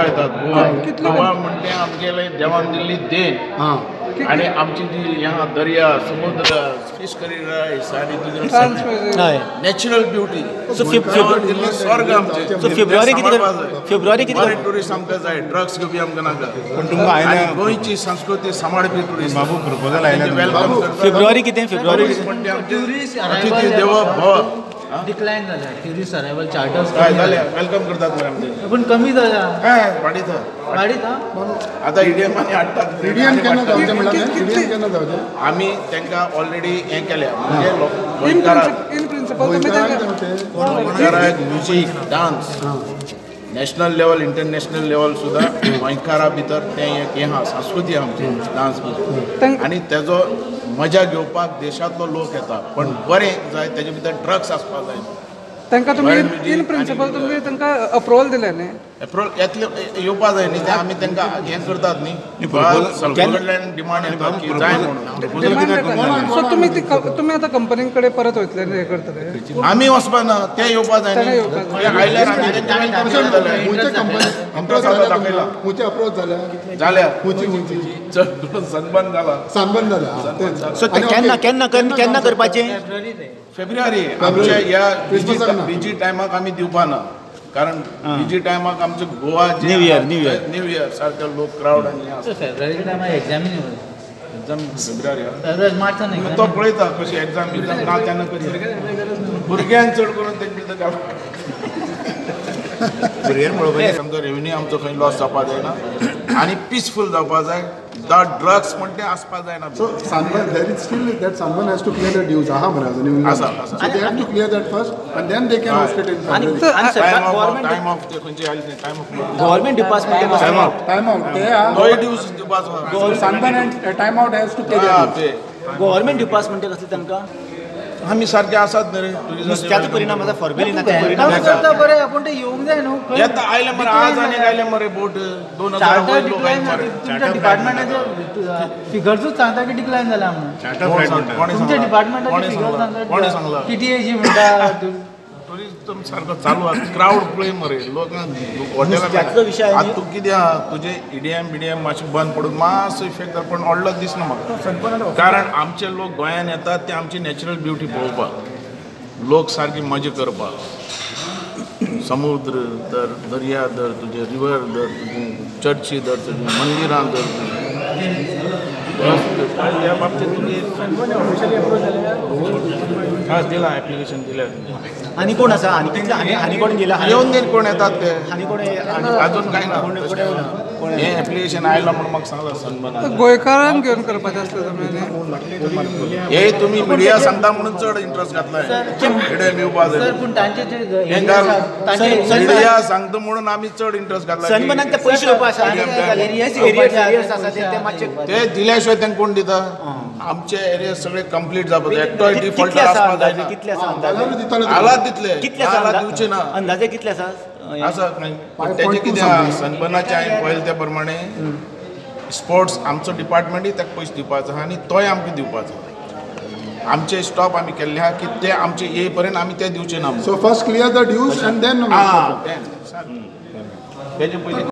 येतात गोवा गोवा म्हणटे आमगेले देवान दिल्ली देण आणि आमची जी ह्या दर्या समुद्र फिश करी रायस आणि तुझे नॅचरल ब्युटी दिल्ली स्वर्ग आमचे. सो फेब्रुवारी कितें फेब्रुवारी कितें टुरिस्ट आमकां जाय, ड्रग्स घेवपी आमकां नाका. पण तुमकां आयल्या गोंयची संस्कृती सांबाळपी टुरिस्ट बाबू प्रपोजल आयल्या. फेब्रुवारी कितें फेब्रुवारी म्हणटे आमचे अतिथी देवो भव डिक्लायन झाल्या. ट्युरिस्ट अरायवल चार्टर्स काय झाले welcome करतात मरे आमचे, पण कमी झाल्या वाडीत वाडीत. आता ईडीएम आनी हाडटात. ईडीएम केन्ना जावचें म्हणल्यार ईडीएम केन्ना जावचें? आमी तांकां ऑलरेडी हें केल्या म्हणजे गोंयकाराक music dance national level international level सुद्दां गोंयकारा भितर तें एक हें आहा, संस्कृती आहा आमची डांस बी, आनी तेजो मजा घेवपाक देशांतलो लोक येता. पण बरें जाय तेजे भितर ड्रग्स आसपाक जाय. तांकां तुमी इन प्रिंसिपल तुमी तांकां अप्रुवल दिलें न्ही? अप्रुवल येतले येवपा जाय न्ही, ते आमी तांकां हें करतात न्ही, सरकारा कडल्यान डिमांड येता की जाय म्हणून. सो तुमी तुमी आतां कंपनी कडेन परत वयतले हें करतले? आमी वचपा ना, ते येवपा जाय न्ही. आयल्यार आमी दाखयला अप्रोच जाल्या जाल्या चड सनबर्न जाला, सनबर्न जाला. सो केन्ना केन्ना केन्ना करपाचें? फेब्रुवारी आमच्या ह्या बिजी टायमाक आमी दिवपा ना, कारण बिजी टायमाक आमचे Goa new year new year new year सारखे लोक क्रावड आनी फेब्रुवारीच्या टायमार एक्झाम एक्झाम फेब्रुवारी फेब्रुवारी मार्चान तो पळयता कशी एक्झाम बिझाम ना तेन्ना करी. भुरग्यांक चड करून तेंचे भितर भुरग्यांक आमचो रेवन्यू आमचो खंय लॉस जावपा जायना आनी पिसफूल जावपा जाय. The drugs म्हणटे आसपा जायना. So sunburn there is still that sunburn has to clear the dues आहा मरे अजून आसा आसा. So they have to clear that first and then they can host it in February. Time off ते खंयचे आयले time off government department time out time out ते तोय ड्यूज दिवपाचो. Sunburn and time out has to pay. Government department कसले तांकां आमी सारके आसात न्ही रे. नुस्त्याचो परिणाम आसा, फॉर्मेलिनाचो परिणाम करता बरें, पूण ते येवंक जाय न्हू. येता आयले मरे, आज आनीक आयले मरे बोट 2000 लोक आयले मरे. तुमच्या डिपार्टमेंटाचे फिगर्सूच सांगता की डिक्लायन जाला म्हणून. तुमच्या डिपार्टमेंटाचे फिगर्स सांगता, टीटीएजी म्हणटा. टुरिजम सारको चालू आसा, क्रावड पळय मरे लोक हॉटेलां. आतां तूं कितें आहा तुजें ईडीएम बिडीएम मातशें बंद पडून मातसो इफेक्ट जाला, पूण व्हडलो दिसना म्हाका. कारण आमचे लोक गोंयान येतात ते आमची नॅचरल ब्युटी पळोवपाक, लोक सारकी मजा करपाक. समुद्र दर, दर्या दर, तुजें रिवर दर, तुजें चर्ची दर, तुजें मंदिरां दर, ह्या बाबतींत तुगे खास दिला एप्लिकेशन दिल्या. आनी कोण आसा? आनी कितले आनी कोण गेला? येवन देन कोण येतात ते आनी कोण अजून कांय ना. हें एप्लिकेशन आयलां म्हणून म्हाका सांगलां सनबर्न. गोंयकारांक घेवन करपाचें आसलें तुमी हे तुमी मिडिया सांगता म्हणून चड इंट्रस्ट घातला. मिडिया येवपा जाय पूण तांचे मिडिया सांगता म्हणून आमी चड इंट्रस्ट घातला. सनबर्नाक ते पयशे घेवपा आसा, ते दिल्या शिवाय तांकां कोण दिता? आमचे एरिया सगळे कंप्लीट जावपा जाय, एकटोय डिफॉल्टर आसपा जायना. कितले आसा? आला तितले कितले आला दिवचे ना. अंदाजे कितले आसा? आसा तेजें कितें आहा, सनबर्नाचें हांवें पळयलें त्या प्रमाणे स्पोर्ट्स आमचो डिपार्टमेंटूय ताका पयशे दिवपाचो आहा आनी तोय आमकां दिवपाचो. आमचे स्टॉप आमी केल्ले आहा की ते आमचे ये पर्यंत आमी ते दिवचे ना. So first clear the dues and then तेजे पयलीं.